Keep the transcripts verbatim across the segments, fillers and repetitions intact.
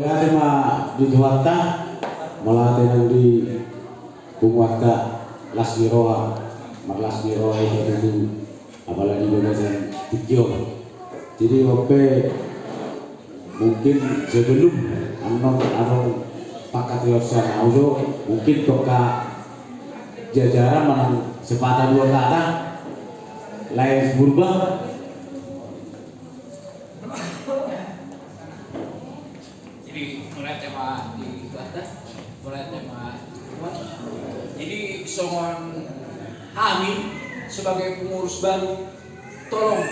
Mauliate ma di Tuhanta, mauliate nang di punguanta, las ni roha, marlas ni roha hita tutu, apalagi di bagasan tingki on. Jadi, ope, mungkin sebelum annon adong pangkataion sian au jo, mungkin tongka jajaran manang sepatah dua kata, lae Purba. Jadi, mauliate ma di Tuhanta, mauliate ma di Tuhan. Jadi, songon hami sebagai pengurus baru, tolong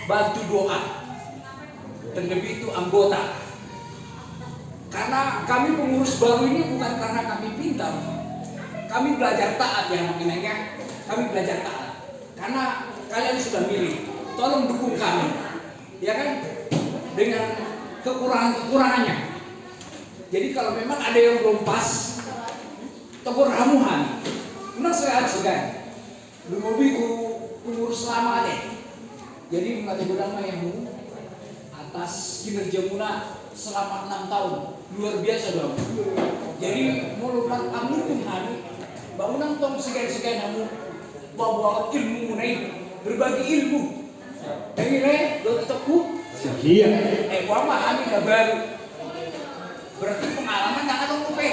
bantu doa. Terlebih itu anggota. Karena kami pengurus baru ini bukan karena kami pintar. Kami belajar taat ya, makanya kami belajar taat. Karena kalian sudah milih, tolong dukung kami. Ya kan? Dengan kekurangan-kekurangannya. Jadi kalau memang ada yang belum pas, tegur hamu hami. Unang segan-segan. Lumobi tu pengurus lama deh. Jadi mauliate godang ma di hamu atas kinerja muna selama enam tahun. Luar biasa dong. Jadi molo manungkun hami, ba unang tong segan-segan hamu. Bahwa ilmu muna i, berbagi ilmu. Jadi re, do tokku. Iya. Eh, boha ma hami na baru. Berarti pengalaman nang adong dope.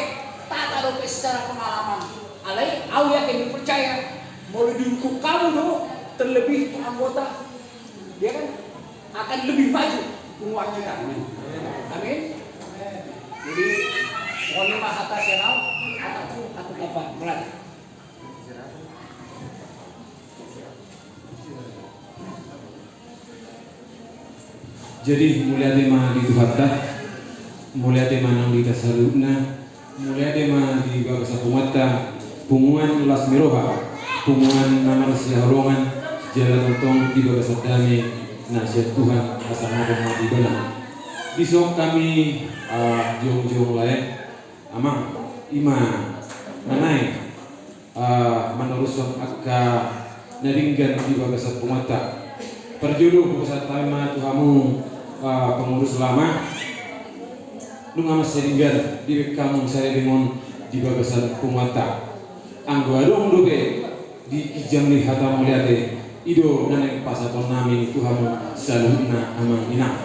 Tata dope secara pengalaman. Alai, au yakin, percaya. Molo didukung hamu do, terlebih anggota, dia kan akan lebih maju punguan kita. Amin. Jadi, mohon maaf atas ya, nau. Ataku, aku apa? Mulai. Jadi, mauliate ma di Tuhanta, mauliate ma nang di hita saluhutna, mauliate ma di bagasan punguanta, punguan las ni roha, punguan na marsihaholongan, jala tongtong di bagasan dame na sian Tuhan, asa ngadong ma di ibana. Dison hami, ah, jongjong lae, Amang, ima na naeng, ah, manorushon angka na denggan di bagasan punguanta. Parjolo hupasahat hami ma tu hamu, ah, pengurus lama. Nunga mansai denggan dibahen hamu sada denggan di bagasan punguanta. Anggo adong dope di ginjang ni hata mauliate, i do na naeng pasahaton nami tu hamu saluhutna amang inang.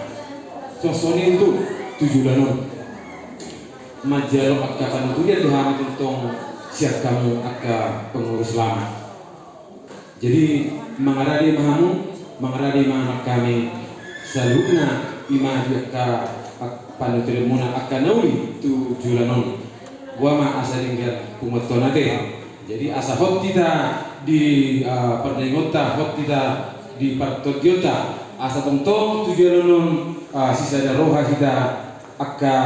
Songon i tutu tu joloan on. Manjalo angka panuturian do hami tongtong sian hamu angka pengurus lama. Jadi, mangarade ma hamu, mangarade ma nang hami saluhutna, ima di angka, ak-, panuturian muna angka na uli tu joloan on. Boha ma asa denggan punguanta on ate. Jadi asa hot hita di, eh, pardaingonta, hot hita di partondionta, asa tongtong tu joloan on, eh, sisada roha hita angka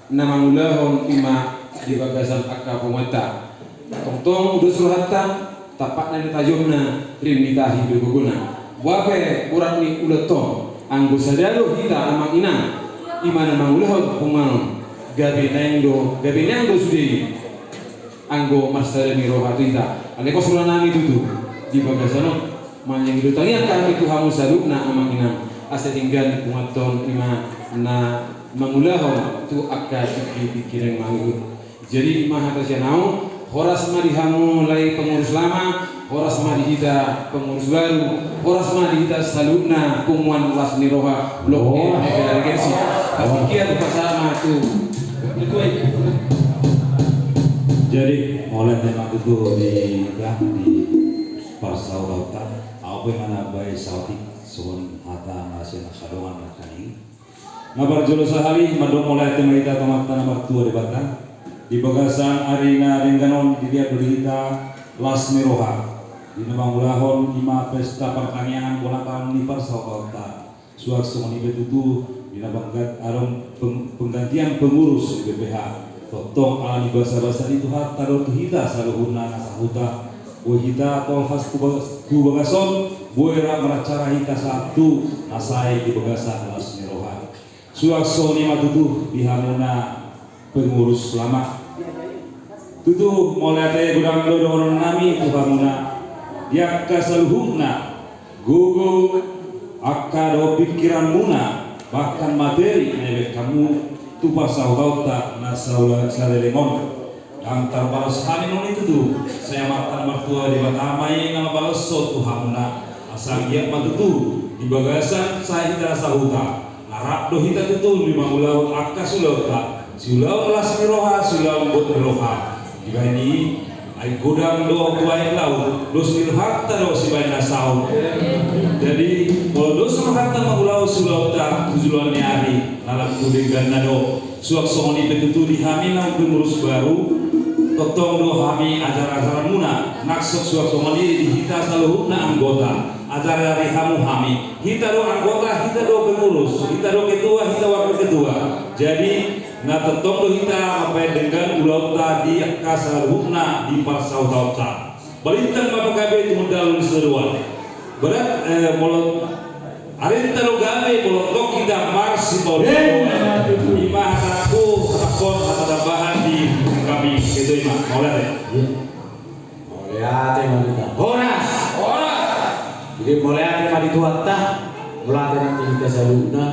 na mangulahon ima di bagasan angka punguanta. Tongtong udos rohanta, tampakna do tajomna, rim ni tahi do gogona. Boha pe borat ni ulaonta on, anggo sada do hita amang inang, ima na mangulahon punguan on, gabe naeng do, gabe naeng do sude i. Anggo marsada ni roha tu hita. Alai pos roha nami tutu di bagasan on. Mangido tangiang hami tu hamu saluhutna amang inang. Asa denggan punguanta on ima na mangulahon tu angka tingki-tingki naeng mangihut. Jadi ima hata sian au, horas ma di hamu lae pengurus lama, horas ma di hita pengurus baru, horas ma di hita saluhutna punguan las ni roha Blok M Negara Gersi. Partingkian pasahat ma tu ketua i. Jadi, mauliate ma tutu di, di parsauranta. Au pe manambai saotik songon hata na sian angka dongan nangkaning. Na parjolo sahali, mandok mauliate ma hita tu Amanta na martua Debata. Di bagasan ari na denggan on diliat do di hita las ni roha. Di na mangulahon ima pesta partangiangan ulang tahun ni parsauranta. Suang songon i pe tutu, di na pengga-, adong peng-, penggantian pengurus di B P H. Tongtong ala ni basa-basa ni Tuhanta do tu hita saluhutna na sahuta. Boi hita tolhas tu bagas-, tu bagason, boi rap maracara hita sahat tu na sae di bagasan las ni roha. Suang songon i ma tutu di hamuna pengurus lama. Tutu mauliate godang do dohonon nami tu hamuna, di angka saluhutna gogo, angka dohot pingkiranmuna, bahkan materi na dibahen hamu, tu parsahutaonta na saula saleleng on. Ndang tarbalos hami nang i tutu, sai Amanta na martua Debata ma i na mambalashon tu hamuna. Asa anggiat ma tutu di bagasan sahat hita na sahuta, na rap do hita tutu di mangulahon angka siulaonta, siulaon las ni roha, siulaon gok ni roha. Dibahen i, ai godang do tu aek laut, dos ni rohanta do sibahen na saut. Jadi molo dos rohanta mangulahon siulaonta tu joloan ni ari, na lam tu dengganna do. Suang songon i pe tutu di hami naung pengurus baru, tongtong do hami ajar-ajaranmuna, nang suang songon i di hita saluhutna anggota. Ajari-ajari hamu hami. Hita do anggota, hita do pengurus, hita do ketua, hita wakil ketua. Jadi na tongtong do hita mambahen denggan ulaonta di angka saluhutna di parsahutaonta. Balintang ma panggabean tu hundul ni sidohonon. Berarti, eh, molo arenta do gabe, molo tong hita marsipaolo. Ima hatangku, hatangkon, hata tambahan di hami. Ketua, ima, mauliate. Mauliate ma di Tuhan. Horas. Horas. Jadi mauliate ma di Tuhanta. Mauliate nang di hita saluhutna.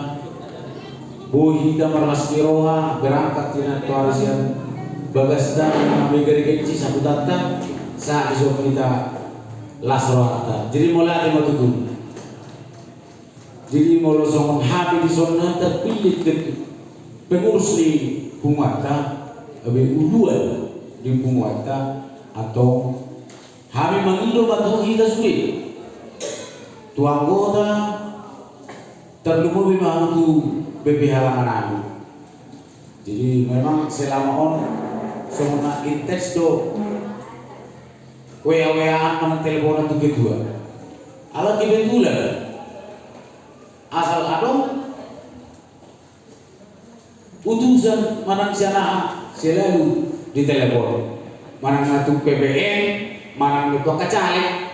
Boi hita marlas ni roha, berangkat hita tu ari sian bagas tangan, na megar gensi sahutanta, sahat dison hita las rohanta. Jadi mauliate ma tutu. Jadi molo songon hami dison na terpilih jadi pengurus ni punguanta, gabe uluan di punguanta, antong hami mangido ma tu hita sude, tu anggota, tarlumobi ma hamu tu B P H Langan Ahu. Jadi memang selama on songon na intens do WA-WA-an manang teleponan tu ketua. Ala kebetulan asal adong utusan manang sian aha, selalu ditelepon. Manang na tu P P N, manang na tu angka caleg.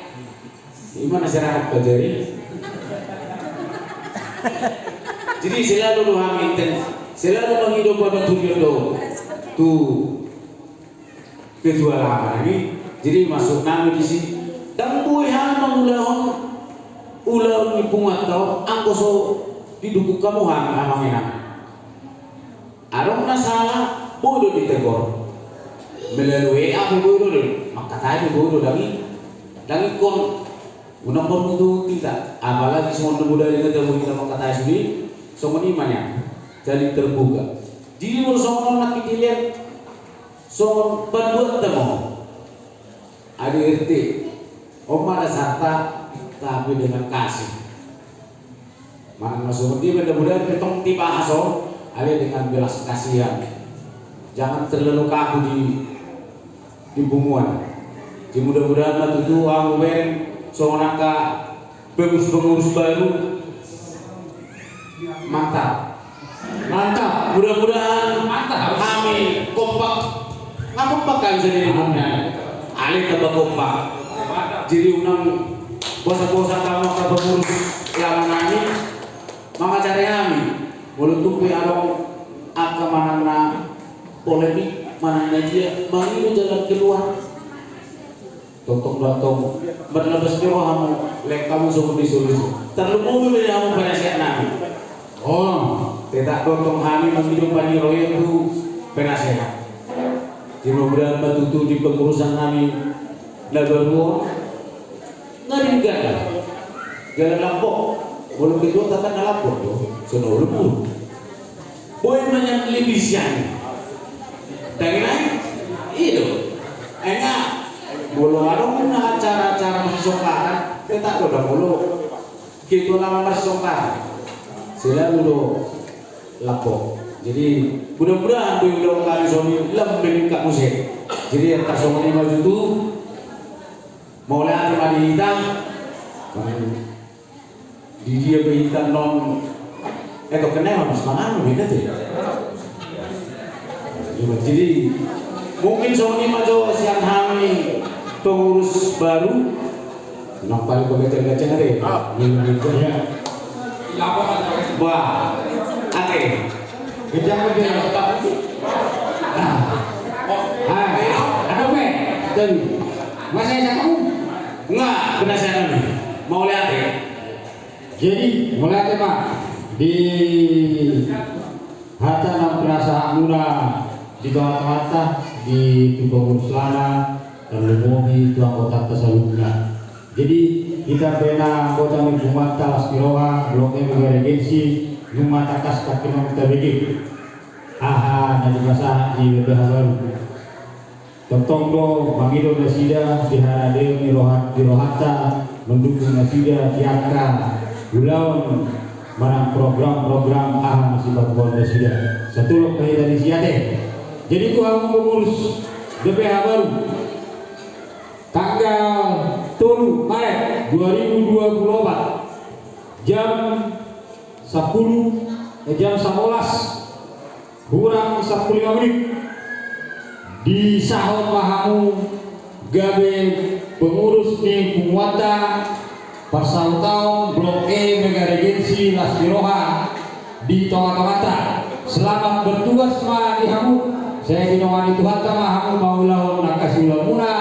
Ima na serahat ka jadi. Jadi selalu do hami intens, selalu mangido panuturion do tu ketua Langan Ahu i. Jadi maksud nami disi, ndang boi hami mangulahon ulaon ni punguanta on anggo so didukung hamu hami, amang inang. Adong na sala, boi do ditegor. Melalui WA pe boi do, mangkatai pe boi do, ndang i, ndang ingkon unang marmutu hita. Apalagi songon na bodari na tabo hita mangkatai sude, songon i ma nian. Jadi terbuka. Jadi molo songon on nangkin dilehon songon pandohan tabo, A D R T, on ma dasarta, tapi dengan kasih. Manang na songon dia pe na bodari pe tong dibahas on, ale dengan belas kasihan. Jangan terlalu kaku di, di punguan. Jadi mudah-mudahan ma tutu ahu bereng songon angka pengurus-pengurus baru. Mantap. Mantap. Mudah-mudahan hami kompak. Nga kompak kan sendiri. Ale tamba kompak. Jadi unang bosan-bosan hamu angka pengurus Langan Ahu i mangajari hami. Molo tung pe adong angka manang na polemik, manang na dia, mangido jalan keluar. Tongtong do antong marlas ni roha hamu, lehon hamu songon solusi. Tarlumobi ma hamu penasehat nami. Oh, tetap do antong hami mangido pangidoan tu penasehat. Jadi mudah-mudahan ma tutu di pengurusan nami na baru on, nga denggan, galang lambok. Molo ketua tatan na lambok do, songon on. Boi ma nian lebih sian. Dang i nai? I do. Ai nga molo adong na acara-acara marsongkaran, tetap do dang molo ketua nama marsongkaran. Selalu do lambok. Jadi mudah-mudahan do ulaon kami songon i lam meningkat muse. Jadi antar songon i ma tutu. Mauliate ma di hita. Di dia pe hita non, eh, tongkin nai ma mangan hita tu. Jadi mungkin songon i ma jo sian hami pengurus baru. Nang paling pengecek-ngecek ate. Ah. Iya. Wah, ate. Kencang aja. Nah. Ah, ada pe? Tadi. Masa saya kamu? Enggak, penasaran nih. Mauliate. Jadi mauliate ma di Hata na pinasahatmuna di tongatonganta, di tu pengurus lama, tarlumobi tu anggotanta saluhutna. Jadi, hita pe na anggota ni punguanta Las ni Roha, Blok M Mega Regensi, nunga tangkas tangkinon tabege aha na dipasahat ni B P H baru. Tongtong do mangido nasida di haradeon ni roha, di rohanta, mandukung nasida di angka ulaon manang program-program aha na sipatupaon nasida. Satulok ma hita disi ate. Jadi tu hamu pengurus B P H baru, tanggal tolu Maret dua ribu dua puluh empat, jam sampulu, eh, jam sabolas hurang sampulu lima menit, disahon ma hamu gabe pengurus ni punguanta, parsahutaon Blok E Mega Regensi Las ni Roha di tongatonganta. Selamat bertugas ma di hamu. Sai dinongani Tuhanta ma hamu mangulahon angka siulaonmuna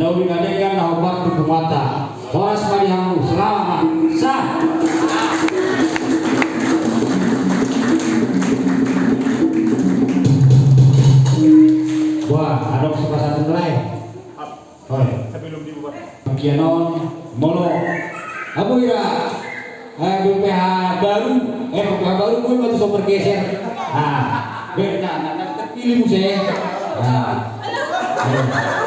na uli na denggan na hombar tu punguanta. Horas ma di hamu, selamat ma. Sah. Wah, adong sipasahat lae. Oi. Sebelum dibuat. Bagian on, molo. Abu ira. Eh, B P H baru. Eh, B P H baru, gue masih so bergeser. Nah, benar, nah, nah, terpilih musim. Nah. Eh.